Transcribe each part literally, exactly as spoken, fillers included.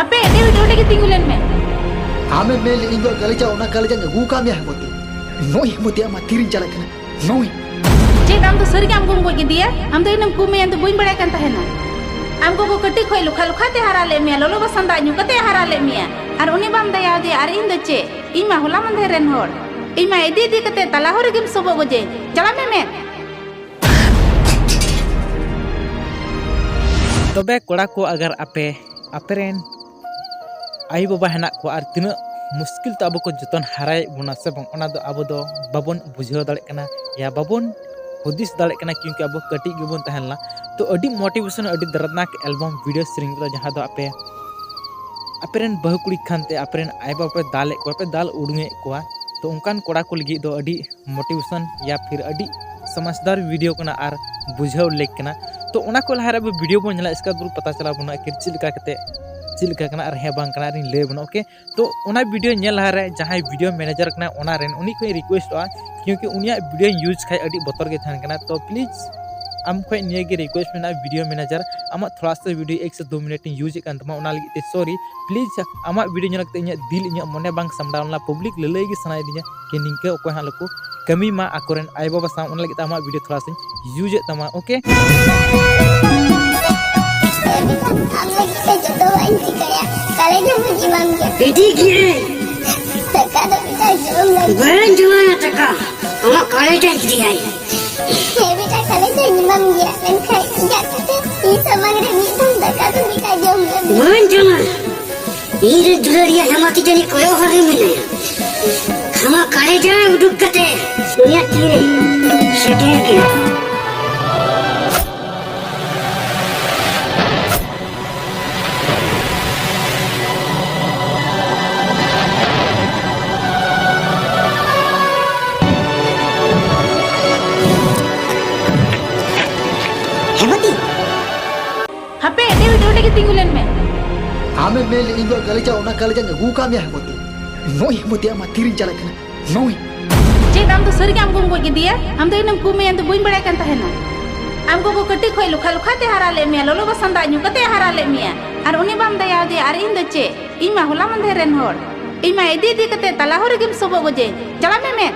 ᱦᱟᱯᱮ, ᱰᱮᱵᱷᱤᱰ, ᱚᱸᱰᱮ ᱜᱮ ᱛᱤᱸᱜᱩ ᱞᱮᱱ ᱢᱮ᱾ ᱟᱢᱮᱢ ᱢᱮᱱ ᱞᱮᱫ ᱤᱧ ᱫᱚ ᱠᱟᱞᱮᱡᱟ, ᱚᱱᱟ ᱠᱟᱞᱮᱡᱟᱧ ᱟᱹᱜᱩ ᱟᱠᱟᱫ ᱢᱮᱭᱟ ᱦᱮᱢᱚᱛᱤ᱾ ᱱᱚᱜᱼᱚᱭ ᱦᱮᱢᱚᱛᱤ, ᱟᱢᱟᱜ ᱛᱤᱨᱤᱧ ᱪᱟᱞᱟᱜ ᱠᱟᱱᱟ᱾ ᱱᱚᱜᱼᱚᱭ᱾ ᱪᱮᱫ, ᱟᱢ ᱫᱚ ᱥᱟᱹᱨᱤ ᱜᱮ ᱟᱢ ᱜᱚᱢ ᱜᱚᱡ ᱠᱮᱫᱮᱭᱟ? ᱟᱢ ᱫᱚ ᱤᱧᱮᱢ ᱠᱩᱢᱮᱭᱟ, ᱤᱧ ᱫᱚ ᱵᱟᱹᱧ ᱵᱟᱲᱟᱭ ᱠᱟᱱ ᱛᱟᱦᱮᱱᱟ᱾ ᱟᱢ ᱜᱚᱜᱚ ᱠᱟᱹᱴᱤᱡ ᱠᱷᱚᱡ ᱞᱚᱠᱷᱟ ᱞᱚᱠᱷᱟ ᱛᱮ ᱦᱟᱨᱟ ᱞᱮᱫ ᱢᱮᱭᱟ, ᱞᱚᱞᱚ ᱵᱟᱥᱟᱝ ᱫᱟᱜ ᱧᱩ ᱠᱟᱛᱮ ᱦᱟᱨᱟ ᱞᱮᱫ ᱢᱮᱭᱟ, ᱟᱨ ᱩᱱᱤ ᱵᱟᱢ ᱫᱟᱭᱟ ᱟᱫᱮᱭᱟ᱾ ᱟᱨ ᱤᱧ ᱫᱚ ᱪᱮᱫ? ᱤᱧ ᱢᱟ ᱦᱚᱞᱟ ᱢᱟᱫᱷᱮᱨ ᱨᱮᱱ ᱦᱚᱲ, ᱤᱧ ᱢᱟ ᱤᱫᱤ ᱤᱫᱤ ᱠᱟᱛᱮ ᱛᱟᱞᱟ ᱦᱚᱨ ᱨᱮᱜᱮᱢ ᱥᱚᱵᱚᱜ ᱜᱚᱡᱮᱧ᱾ ᱪᱟᱞᱟᱜ ᱢᱮ ᱢᱮᱫ᱾ ᱛᱚᱵᱮ ᱠᱚᱲᱟ ᱠᱚ, ᱟᱜᱟᱨ ᱟᱯᱮ, ᱟᱯᱮ ᱨᱮᱱ ᱟᱭᱳ ᱵᱟᱵᱟ ᱦᱮᱱᱟᱜ ᱠᱚᱣᱟ ᱟᱨ ᱛᱤᱱᱟᱹᱜ ᱢᱩᱥᱠᱤᱞ ᱛᱮ ᱟᱵᱚ ᱠᱚ ᱡᱚᱛᱚᱱ ᱦᱟᱨᱟᱭᱮᱫ ᱵᱚᱱᱟ ᱥᱮ ᱵᱟᱝ, ᱚᱱᱟ ᱫᱚ ᱟᱵᱚ ᱫᱚ ᱵᱟᱵᱚᱱ ᱵᱩᱡᱷᱟᱹᱣ ᱫᱟᱲᱮᱭᱟᱜ ᱠᱟᱱᱟ, ᱭᱟ ᱵᱟᱵᱚᱱ ᱦᱩᱫᱤᱥ ᱫᱟᱲᱮᱭᱟᱜ ᱠᱟᱱᱟ, ᱠᱤᱭᱩᱸᱠᱤ ᱟᱵᱚ ᱠᱟᱹᱴᱤᱡ ᱜᱮᱵᱚᱱ ᱛᱟᱦᱮᱸ ᱞᱮᱱᱟ᱾ ᱛᱚ ᱟᱹᱰᱤ motivation, ᱟᱹᱰᱤ ᱫᱟᱨᱫᱽᱱᱟᱠ album video ᱥᱮᱨᱮᱧ ᱠᱟᱫᱟ, ᱡᱟᱦᱟᱸ ᱫᱚ ᱟᱯᱮ, ᱟᱯᱮ ᱨᱮᱱ ᱵᱟᱹᱦᱩ ᱠᱩᱲᱤ ᱠᱷᱟᱱ ᱛᱮ ᱟᱯᱮ ᱨᱮᱱ ᱟᱭᱳ ᱵᱟᱵᱟ ᱯᱮ ᱫᱟᱞᱮᱫ ᱠᱚᱣᱟ, ᱯᱮ ᱫᱟᱞ ᱩᱰᱩᱝᱮᱫ ᱠᱚᱣᱟ᱾ ᱛᱚ ᱚᱱᱠᱟᱱ ᱠᱚᱲᱟ ᱠᱚ ᱞᱟᱹᱜᱤᱫ ᱫᱚ ᱟᱹᱰᱤ motivation ᱭᱟ ᱯᱷᱤᱨ ᱟᱹᱰᱤ ᱥᱚᱢᱟᱡᱽᱫᱟᱨ video ᱠᱟᱱᱟ ᱟᱨ ᱵᱩᱡᱷᱟᱹᱣ ᱞᱮᱠ ᱠᱟᱱᱟ᱾ ᱛᱚ ᱚᱱᱟ ᱠᱚ ᱞᱟᱦᱟ ᱨᱮ ᱟᱵᱚ video ᱵᱚᱱ ᱧᱮᱞᱟ, ᱤᱥᱠᱮ ᱵᱟᱫ ᱯᱟᱛᱟ ᱪᱟᱞᱟᱣ ᱵᱚᱱᱟ ᱟᱹᱠᱷᱤᱨ ᱪᱮᱫ ᱞᱮᱠᱟ ᱠᱟᱛᱮ, ᱪᱮᱫ ᱞᱮᱠᱟ ᱠᱟᱱᱟ ᱟᱨ ᱦᱮᱸ ᱵᱟᱝ ᱠᱟᱱᱟ, ᱟᱨᱤᱧ ᱞᱟᱹᱭ ᱟᱵᱚᱱᱟ, okay? ᱛᱚ ᱚᱱᱟ video ᱧᱮᱞ ᱞᱟᱦᱟ ᱨᱮ ᱡᱟᱦᱟᱸᱭ video manager ᱠᱟᱱᱟᱭ, ᱚᱱᱟ ᱨᱮᱱ, ᱩᱱᱤ ᱠᱷᱚᱱ request ᱚᱜᱼᱟ, ᱠᱤᱭᱩᱸᱠᱤ ᱩᱱᱤᱭᱟᱜ video use ᱠᱷᱟᱡ ᱟᱹᱰᱤ ᱵᱚᱛᱚᱨ ᱜᱮ ᱛᱟᱦᱮᱱ ᱠᱟᱱᱟ᱾ ᱛᱚ please ᱟᱢ ᱠᱷᱚᱱ ᱱᱤᱭᱟᱹ ᱜᱮ request ᱢᱮᱱᱟᱜᱼᱟ, video manager, ᱟᱢᱟᱜ ᱛᱷᱚᱲᱟ ᱥᱟ video ᱮᱠ ᱥᱮ ᱫᱩ ᱢᱤᱱᱤᱴ ᱤᱧ use ᱮᱫ ᱠᱟᱱ ᱛᱟᱢᱟ, ᱚᱱᱟ ᱞᱟᱹᱜᱤᱫ ᱛᱮ sorry᱾ Please ᱟᱢᱟᱜ video ᱧᱮᱞ ᱠᱟᱛᱮ ᱤᱧᱟᱹᱜ ᱫᱤᱞ, ᱤᱧᱟᱹᱜ ᱢᱚᱱᱮ ᱵᱟᱝ ᱥᱟᱢᱵᱲᱟᱣ ᱞᱮᱱᱟ, public ᱞᱟᱹᱞᱟᱹᱭ ᱜᱮ ᱥᱟᱱᱟᱭᱮᱫᱤᱧᱟ ᱠᱤ ᱱᱤᱝᱠᱟᱹ ᱚᱠᱚᱭ ᱦᱚᱸ ᱟᱞᱚ ᱠᱚ ᱠᱟᱹᱢᱤ ᱢᱟ ᱟᱠᱚᱨᱮᱱ ᱟᱭᱳᱼᱵᱟᱵᱟ ᱥᱟᱶ, ᱚᱱᱟ ᱞᱟᱹᱜᱤᱫ ᱛᱮ ᱟᱢᱟᱜ video ᱛᱷᱚᱲᱟ ᱥᱟᱧ use ᱮᱫ ᱛᱟᱢᱟ, okay? ᱟᱢ ᱞᱟᱹᱜᱤᱫ ᱛᱮ ᱡᱚᱛᱚᱣᱟᱜ ᱤᱧ ᱪᱤᱠᱟᱹᱭᱟ, ᱠᱟᱞᱮᱡᱟ ᱦᱚᱸᱧ ᱮᱢᱟᱢ ᱜᱮᱭᱟ᱾ ᱤᱫᱤ ᱜᱤᱭᱟᱹᱧ᱾ ᱫᱟᱠᱟ ᱫᱚ ᱵᱮᱴᱟ ᱡᱚᱢ ᱞᱟᱹᱜᱤᱫ᱾ ᱵᱟᱹᱧ ᱡᱚᱢᱟ ᱫᱟᱠᱟ, ᱟᱢᱟᱜ ᱠᱟᱞᱮᱡᱟ ᱤᱫᱤᱭᱟᱭ᱾ ᱦᱮᱸ ᱵᱮᱴᱟ, ᱠᱟᱞᱮᱡᱟᱧ ᱮᱢᱟᱢ ᱜᱮᱭᱟ, ᱢᱮᱱᱠᱷᱟᱱ ᱤᱧᱟᱜ ᱛᱤᱛᱮ ᱤᱧ ᱥᱟᱢᱟᱝ ᱨᱮ ᱢᱤᱫ ᱫᱷᱟᱣ ᱫᱟᱠᱟ ᱫᱚ ᱵᱮᱴᱟ ᱡᱚᱢ ᱞᱟᱹᱜᱤᱫ᱾ ᱵᱟᱹᱧ ᱡᱚᱢᱟ᱾ ᱤᱧ ᱨᱮᱱ ᱫᱩᱞᱟᱹᱲᱤᱭᱟᱹ ᱦᱮᱢᱟᱛᱤ ᱡᱟᱹᱱᱤᱡ ᱠᱚᱭᱚᱜ ᱦᱚᱨ ᱨᱮ ᱢᱮᱱᱟᱭᱟ᱾ ᱟᱢᱟᱜ ᱠᱟᱞᱮᱡᱟ ᱩᱰᱩᱠ ᱠᱟᱛᱮ ᱩᱱᱤᱭᱟᱜ ᱛᱤᱨᱮ ᱥᱮᱴᱮᱨ ᱜᱮ᱾ ᱦᱮᱢᱟᱛᱤ! ᱦᱟᱯᱮ, ᱰᱮᱵᱷᱤᱰ, ᱚᱸᱰᱮ ᱜᱮ ᱛᱤᱸᱜᱩ ᱞᱮᱱ ᱢᱮ᱾ ᱟᱢᱮᱢ ᱢᱮᱱ ᱞᱮᱫ ᱤᱧ ᱫᱚ ᱠᱟᱞᱮᱡᱟ, ᱚᱱᱟ ᱠᱟᱞᱮᱡᱟᱧ ᱟᱹᱜᱩ ᱟᱠᱟᱫ ᱢᱮᱭᱟ ᱦᱮᱢᱚᱛᱤ᱾ ᱱᱚᱜᱼᱚᱭ ᱦᱮᱢᱚᱛᱤ, ᱟᱢᱟᱜ ᱛᱤᱨᱤᱧ ᱪᱟᱞᱟᱜ ᱠᱟᱱᱟ᱾ ᱱᱚᱜᱼᱚᱭ᱾ ᱪᱮᱫ, ᱟᱢ ᱫᱚ ᱥᱟᱹᱨᱤ ᱜᱮ ᱟᱢ ᱜᱚᱢ ᱜᱚᱡ ᱠᱮᱫᱮᱭᱟ? ᱟᱢ ᱫᱚ ᱤᱧᱮᱢ ᱠᱩᱢᱮᱭᱟ, ᱤᱧ ᱫᱚ ᱵᱟᱹᱧ ᱵᱟᱲᱟᱭ ᱠᱟᱱ ᱛᱟᱦᱮᱱᱟ᱾ ᱟᱢ ᱜᱚᱜᱚ ᱠᱟᱹᱴᱤᱡ ᱠᱷᱚᱡ ᱞᱚᱠᱷᱟ ᱞᱚᱠᱷᱟ ᱛᱮ ᱦᱟᱨᱟ ᱞᱮᱫ ᱢᱮᱭᱟ, ᱞᱚᱞᱚ ᱵᱟᱥᱟᱝ ᱫᱟᱜ ᱧᱩ ᱠᱟᱛᱮ ᱦᱟᱨᱟ ᱞᱮᱫ ᱢᱮᱭᱟ᱾ ᱟᱨ ᱩᱱᱤ ᱵᱟᱢ ᱫᱟᱭᱟ ᱟᱫᱮᱭᱟ, ᱟᱨ ᱤᱧ ᱫᱚ ᱪᱮᱫ? ᱤᱧ ᱢᱟ ᱦᱚᱞᱟ ᱢᱟᱫᱷᱮᱨ ᱨᱮᱱ ᱦᱚᱲ᱾ ᱤᱧ ᱢᱟ ᱤᱫᱤ ᱤᱫᱤ ᱠᱟᱛᱮ ᱛᱟᱞᱟ ᱦᱚᱨ ᱨᱮᱜᱮᱢ ᱥᱚᱵᱚᱜ ᱜᱚᱡᱮᱧ᱾ ᱪᱟᱞᱟᱜ ᱢᱮ ᱢᱮᱫ᱾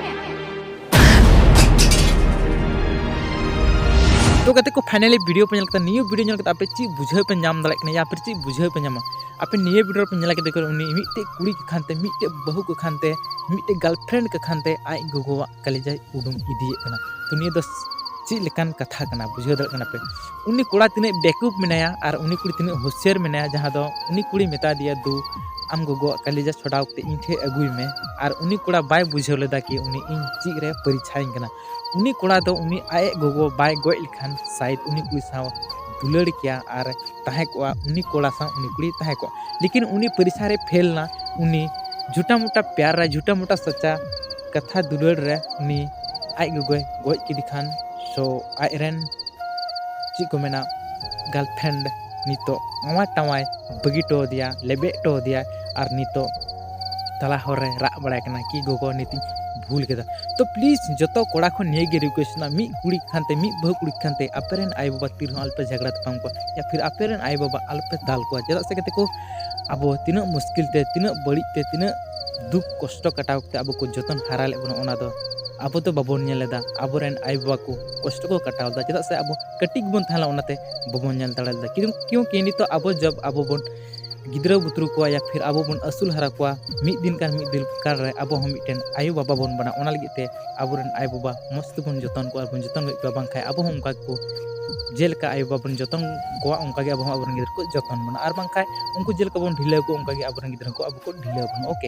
ᱛᱚ ᱜᱟᱛᱮ ᱠᱚ, finally video ᱯᱮ ᱧᱮᱞ ᱠᱮᱫᱟ᱾ ᱱᱤᱭᱟᱹ video ᱧᱮᱞ ᱠᱟᱛᱮ ᱟᱯᱮ ᱪᱮᱫ ᱵᱩᱡᱷᱟᱹᱣ ᱯᱮ ᱧᱟᱢ ᱫᱟᱲᱮᱭᱟᱜ ᱠᱟᱱᱟ ᱭᱟ ᱯᱷᱤᱨ ᱪᱮᱫ ᱵᱩᱡᱷᱟᱹᱣ ᱯᱮ ᱧᱟᱢᱟ? ᱟᱯᱮ ᱱᱤᱭᱟᱹ video ᱨᱮ ᱯᱮ ᱧᱮᱞ ᱠᱮᱫᱟ ᱠᱚ, ᱩᱱᱤ ᱢᱤᱫᱴᱮᱡ ᱠᱩᱲᱤ ᱠᱚ ᱠᱷᱟᱱ ᱛᱮ, ᱢᱤᱫᱴᱮᱡ ᱵᱟᱹᱦᱩ ᱠᱚ ᱠᱷᱟᱱ ᱛᱮ, ᱢᱤᱫᱴᱮᱡ girlfriend ᱠᱚ ᱠᱷᱟᱱ ᱛᱮ ᱟᱡ ᱜᱚᱜᱚᱣᱟᱜ ᱠᱟᱞᱮᱡᱟᱭ ᱩᱰᱩᱝ ᱤᱫᱤᱭᱮᱫ ᱠᱟᱱᱟ᱾ ᱛᱚ ᱱᱤᱭᱟᱹ ᱫᱚ ᱪᱮᱫ ᱞᱮᱠᱟᱱ ᱠᱟᱛᱷᱟ ᱠᱟᱱᱟ, ᱵᱩᱡᱷᱟᱹᱣ ᱫᱟᱲᱮᱭᱟᱜ ᱠᱟᱱᱟ ᱯᱮ? ᱩᱱᱤ ᱠᱚᱲᱟ ᱛᱤᱱᱟᱹᱜ ᱵᱮᱠᱩᱯ ᱢᱮᱱᱟᱭᱟ ᱟᱨ ᱩᱱᱤ ᱠᱩᱲᱤ ᱛᱤᱱᱟᱹᱜ ᱦᱩᱥᱤᱭᱟᱹᱨ ᱢᱮᱱᱟᱭᱟ, ᱡᱟᱦᱟᱸ ᱫᱚ ᱩᱱᱤ ᱠᱩᱲᱤ ᱢᱮᱛᱟ ᱫᱮᱭᱟ, "ᱫᱩ, ᱟᱢ ᱜᱚᱜᱚᱣᱟᱜ ᱠᱟᱞᱮᱡᱟ ᱪᱷᱚᱰᱟᱣ ᱠᱟᱛᱮ ᱤᱧ ᱴᱷᱮᱡ ᱟᱹᱜᱩᱭ ᱢᱮ", ᱟᱨ ᱩᱱᱤ ᱠᱚᱲᱟ ᱵᱟᱭ ᱵᱩᱡᱷᱟᱹᱣ ᱞᱮᱫᱟ ᱠᱤ ᱩᱱᱤ ᱤᱧ ᱪᱮᱫ ᱨᱮ ᱯᱚᱨᱤᱪᱷᱟᱭᱤᱧ ᱠᱟᱱᱟ᱾ ᱩᱱᱤ ᱠᱚᱲᱟ ᱫᱚ ᱩᱱᱤ ᱟᱡ ᱜᱚᱜᱚ ᱵᱟᱭ ᱜᱚᱡ ᱞᱮᱠᱷᱟᱱ ᱥᱟᱭᱮᱫ ᱩᱱᱤ ᱠᱩᱲᱤ ᱥᱟᱶ ᱫᱩᱞᱟᱹᱲ ᱠᱮᱭᱟ ᱟᱨ ᱛᱟᱦᱮᱸ ᱠᱚᱜᱼᱟ, ᱩᱱᱤ ᱠᱚᱲᱟ ᱥᱟᱶ ᱩᱱᱤ ᱠᱩᱲᱤ ᱛᱟᱦᱮᱸ ᱠᱚᱜᱼᱟ᱾ ᱞᱮᱠᱤᱱ ᱩᱱᱤ ᱯᱚᱨᱤᱠᱷᱟ ᱨᱮ ᱯᱷᱮᱞ ᱱᱟ, ᱩᱱᱤ ᱡᱷᱩᱴᱟ ᱢᱩᱴᱟ ᱯᱭᱟᱨ ᱨᱮ, ᱡᱷᱩᱴᱟ ᱢᱩᱴᱟ ᱥᱟᱪᱟ ᱠᱟᱛᱷᱟ ᱫᱩᱞᱟᱹᱲ ᱨᱮ ᱩᱱᱤ ᱟᱡ ᱜᱚᱜᱚᱭ ᱜᱚᱡ ᱠᱮᱫᱮ ᱠᱷᱟᱱ, ᱥᱳ ᱟᱡ ᱨᱮᱱ ᱪᱮᱫ ᱠᱚ ᱢᱮᱱᱟ, girlfriend ᱱᱤᱛᱚᱜ ᱱᱟᱣᱟ ᱴᱟᱶᱟᱭ ᱵᱟᱹᱜᱤ ᱦᱚᱴᱚ ᱟᱫᱮᱭᱟ, ᱞᱮᱵᱮᱫ ᱦᱚᱴᱚ ᱟᱫᱮᱭᱟ, ᱟᱨ ᱱᱤᱛᱚᱜ ᱛᱟᱞᱟ ᱦᱚᱨ ᱨᱮ ᱨᱟᱜ ᱵᱟᱲᱟᱭ ᱠᱟᱱᱟ ᱠᱤ, "ᱜᱚᱜᱚ, ᱱᱤᱛᱤᱧ ᱵᱷᱩᱞ ᱠᱮᱫᱟ᱾" ᱛᱚ please ᱡᱚᱛᱚ ᱠᱚᱲᱟ ᱠᱷᱚᱱ ᱱᱤᱭᱟᱹ ᱜᱮ request ᱢᱮᱱᱟᱜᱼᱟ, ᱢᱤᱫ ᱠᱩᱲᱤ ᱠᱷᱟᱱ ᱛᱮ, ᱢᱤᱫ ᱵᱟᱹᱦᱩ ᱠᱩᱲᱤ ᱠᱷᱟᱱ ᱛᱮ ᱟᱯᱮ ᱨᱮᱱ ᱟᱭᱳ ᱵᱟᱵᱟ ᱛᱤ ᱨᱮᱦᱚᱸ ᱟᱞᱚᱯᱮ ᱡᱷᱟᱜᱽᱲᱟ ᱛᱟᱯᱟᱢ ᱠᱚᱣᱟ, ᱭᱟ ᱯᱷᱤᱨ ᱟᱯᱮ ᱨᱮᱱ ᱟᱭᱳ ᱵᱟᱵᱟ ᱟᱞᱚᱯᱮ ᱫᱟᱞ ᱠᱚᱣᱟ᱾ ᱪᱮᱫᱟᱜ ᱥᱮ ᱜᱟᱛᱮ ᱠᱚ, ᱟᱵᱚ ᱛᱤᱱᱟᱹᱜ ᱢᱩᱥᱠᱤᱞ ᱛᱮ, ᱛᱤᱱᱟᱹᱜ ᱵᱟᱹᱲᱤᱡ ᱛᱮ, ᱛᱤᱱᱟᱹᱜ ᱫᱩᱠ ᱠᱚᱥᱴᱚ ᱠᱟᱴᱟᱣ ᱠᱟᱛᱮ ᱟᱵᱚ ᱠᱚ ᱡᱚᱛᱚᱱ ᱦᱟᱨᱟ ᱞᱮᱫ ᱵᱚᱱᱟ, ᱚᱱᱟ ᱫᱚ ᱟᱵᱚ ᱫᱚ ᱵᱟᱵᱚᱱ ᱧᱮᱞ ᱞᱮᱫᱟ᱾ ᱟᱵᱚᱨᱮᱱ ᱟᱭᱳᱼᱵᱟᱵᱟ ᱠᱚ ᱠᱚᱥᱴᱚ ᱠᱚ ᱠᱟᱴᱟᱣ ᱞᱮᱫᱟ, ᱪᱮᱫᱟᱜ ᱥᱮ ᱟᱵᱚ ᱠᱟᱹᱴᱤᱡ ᱜᱮᱵᱚᱱ ᱛᱟᱦᱮᱸ ᱞᱮᱱᱟ, ᱚᱱᱟᱛᱮ ᱵᱟᱵᱚᱱ ᱧᱮᱞ ᱫᱟᱲᱮ ᱞᱮᱫᱟ᱾ ᱠᱤᱱ-, ᱠᱤᱭᱩᱸᱠᱤ ᱱᱤᱛᱚᱜ ᱟᱵᱚ ᱡᱚᱵ ᱟᱵᱚ ᱵᱚᱱ ᱜᱤᱫᱽᱨᱟᱹ ᱵᱩᱛᱨᱩ ᱠᱚᱣᱟ ᱭᱟ ᱯᱷᱤᱨ ᱟᱵᱚ ᱵᱚᱱ ᱟᱹᱥᱩᱞ ᱦᱟᱨᱟ ᱠᱚᱣᱟ, ᱢᱤᱫ ᱫᱤᱱ ᱠᱟᱱ ᱢᱤᱫ ᱫᱤᱱ ᱠᱟᱞ ᱨᱮ ᱟᱵᱚ ᱦᱚᱸ ᱢᱤᱫᱴᱮᱱ ᱟᱭᱳᱼᱵᱟᱵᱟ ᱵᱚᱱ ᱵᱮᱱᱟᱜᱼᱟ᱾ ᱚᱱᱟ ᱞᱟᱹᱜᱤᱫ ᱛᱮ ᱟᱵᱚᱨᱮᱱ ᱟᱭᱳᱼᱵᱟᱵᱟ ᱢᱚᱡᱽ ᱛᱮᱵᱚᱱ ᱡᱚᱛᱚᱱ ᱠᱚᱣᱟ ᱟᱨ ᱵᱚᱱ ᱡᱚᱛᱚᱱ ᱜᱚᱡ ᱠᱚᱣᱟ, ᱵᱟᱝᱠᱷᱟᱱ ᱟᱵᱚ ᱦᱚᱸ ᱚᱱᱠᱟ ᱜᱮᱠᱚ, ᱡᱮᱞᱮᱠᱟ ᱟᱭᱳᱼᱵᱟᱵᱟ ᱵᱚᱱ ᱡᱚᱛᱚᱱ ᱠᱚᱣᱟ, ᱚᱱᱠᱟ ᱜᱮ ᱟᱵᱚ ᱦᱚᱸ ᱟᱵᱚᱨᱮᱱ ᱜᱤᱫᱽᱨᱟᱹ ᱠᱚ ᱡᱚᱛᱚᱱ ᱵᱚᱱᱟ, ᱟᱨ ᱵᱟᱝᱠᱷᱟᱱ ᱩᱱᱠᱩ ᱡᱮᱞᱮᱠᱟ ᱵᱚᱱ ᱰᱷᱤᱞᱟᱹᱣ ᱠᱚᱣᱟ, ᱚᱱᱠᱟ ᱜᱮ ᱟᱵᱚᱨᱮᱱ ᱜᱤᱫᱽᱨᱟᱹ ᱠᱚ ᱟᱵᱚ ᱠᱚ ᱰᱷᱤᱞᱟᱹᱣ ᱵᱚᱱᱟ᱾ OK᱾